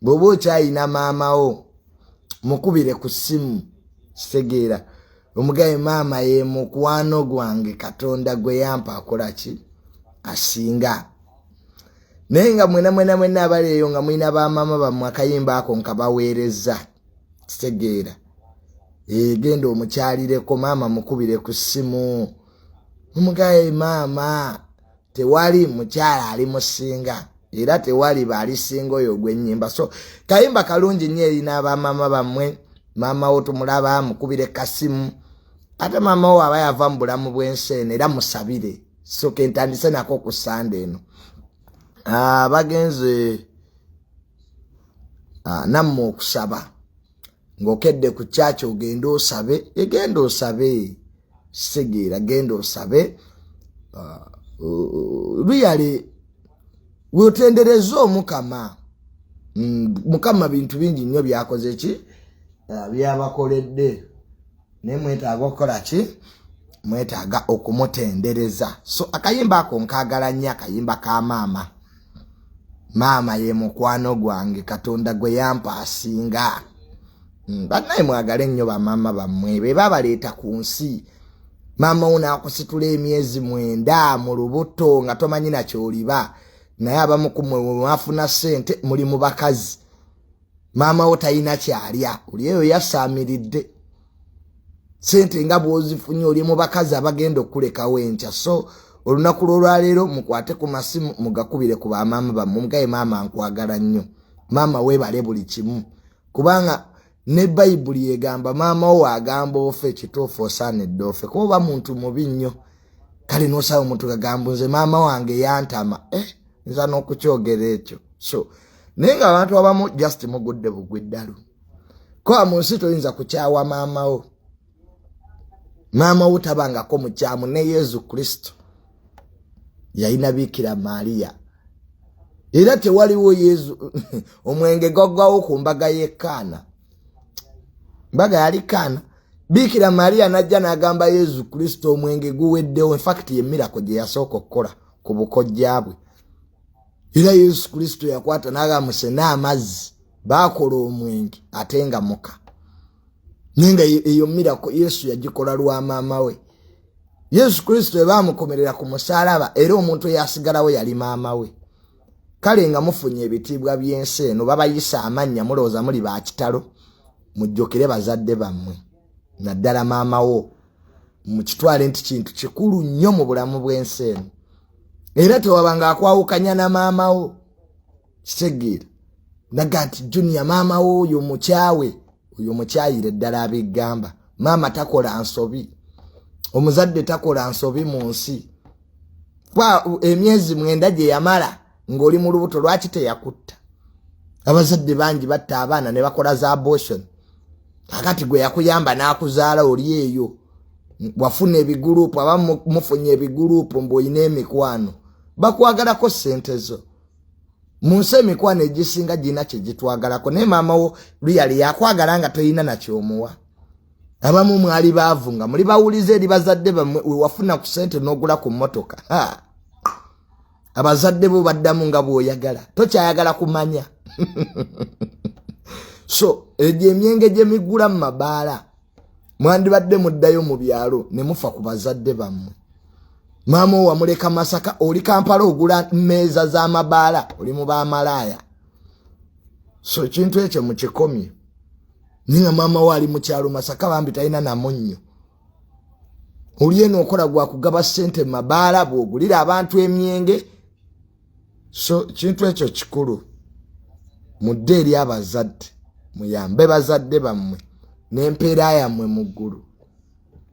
Bw'oba okyalina maama wo, mukubire ku ssimu, kitegeera, omugabe maama ye mukwano gwange, Katonda gwe yampa akola ki asinga. Naye nga mwena mwena mwena abali eyo nga mulina bamaama bammwe, akayimba ako nkabaweereza, kitegeera. Genda omukyalireko maama, mukubire ku ssimu, omugabe maama tewali mukyala ali musinga, era tewali baalisinga oyo ogw'ennyimba. So kayimba kalungi nnyo erina bamaama bammwe. Maama wo tumulaba, mukubire kasimu, ate maama wo aba yava mu bulamu bw'ensi eno, era musabire. So kentandise nako ku Sande eno. Bagenze nammwe okusaba ng'okedde ku kyaki, ogende osabe, egenda osabe, kitegeera, genda osabe luyale weotendereze Omukama. Mukama bintu bingi nnyo byakoze ki, byabakoledde, naye mwetaaga okukola ki? Mwetaaga okumutendereza. So akayimba ako nkaagala nnyo, akayimba ka maama. Maama ye mukwano gwange, Katonda gwe yampa asinga. Bannaye mwagale nnyo bamaama bammwe, be babaleeta ku nsi. Maama wo naakusitula emyezi 9 mu lubuto nga tomanyi nakyoliba, naye abamu ku mmwe mwafuna ssente, muli mu bakazi, maama wo talina kyalya, oli eyo yasaamiridde sente nga bw'ozifunye, oli mu bakazi abagenda okukulekawo enkya. So olunaku lw'olwaleero mukwate ku masimu, mugakubire ku bamaama bammwe, mugaye, "Maama, nkwagala nnyo, maama weebale buli kimu," kubanga ne Bayibuli egamba maama wo agamba ofe, ekituufu osaanidde ofe, kuba oba muntu mubi nnyo. Kale nosaba omuntu gagamba, "Nze maama wange yantama," nza n'okukyogera ekyo. So naye nga abantu abamu just mugudde bugwi ddalu, kuba mu nsi toyinza kukyawa maama wo. Maama wo tabangako mukyamu. Ne Yesu Kristo yalina Biikira Maaliya, era tewaliwo Yesu omwenge gwaggwawo ku mbaga y'ekaana, mbaga yali Kaana. Biikira Maaliya najja n'agamba Yesu Kristo, "Omwenge guweddewo." Infact ye miracle gye yasooka okukola ku bukojja bwe. Era Yesu Kristo yakwata n'agamba, "Musene amazzi," baakola omwenge ate nga muka. Naye nga eyo miracle Yesu yagikola lwa maama we. Yesu Kristo ebaamukomerera ku musaalaba, era omuntu eyasigalawo yali maama we. Kale nga mufunye ebitiibwa by'ensi eno, babayisa amannya, mulowooza muli bakitalo, mujjukire bazadde bammwe, naddala maama wo. Mukitwale nti kintu kikulu nnyo mu bulamu bw'ensi eno, era tewabanga akwawukanya na maama wo, kitegeera, naga nti Junior maama wo oyo mukyawe, oyo mukyayire ddala. Abigamba maama takola nsobi, omuzadde takola nsobi mu nsi. Kwa emyezi 9 gye yamala ng'oli mu lubuto, lwaki teyakutta? Abazadde bangi batta abaana ne bakola za abortion. Kakati gwe yakuyamba n'akuzaala, oli eyo wafuna ebigulupu, abamu mufunye ebigulupu mbu olina emikwano, bakwagalako ssente zo. Mu nsi emikwano egisinga girina kyegitwagalako, naye maama wo luyali yakwagala nga toyina nakyomuwa. Abamu mwali baavu nga muli bawuliza eri bazadde bammwe, wewafuna ku ssente n'ogula ku mmotoka, abazadde bo baddamu nga bw'oyagala, tokyayagala kumanya. So egyo emyenge gyemigula mu mabaala, mwandibadde muddayo mu byalo ne mufa ku bazadde bammwe. Maama owamuleka Masaka, oli Kampala ogula mmeeza z'amabaala, oli mu bamalaaya. So ekintu ekyo mukikomye. Naye nga maama we ali mu kyalo Masaka, bambi talina namunnyo, oli eno okola gwa kugaba ssente mu mabaala, bw'ogulira abantu emyenge. So kintu ekyo kikulu, mudde eri abazadde, muyambe bazadde bammwe n'empeera yammwe mu ggulu.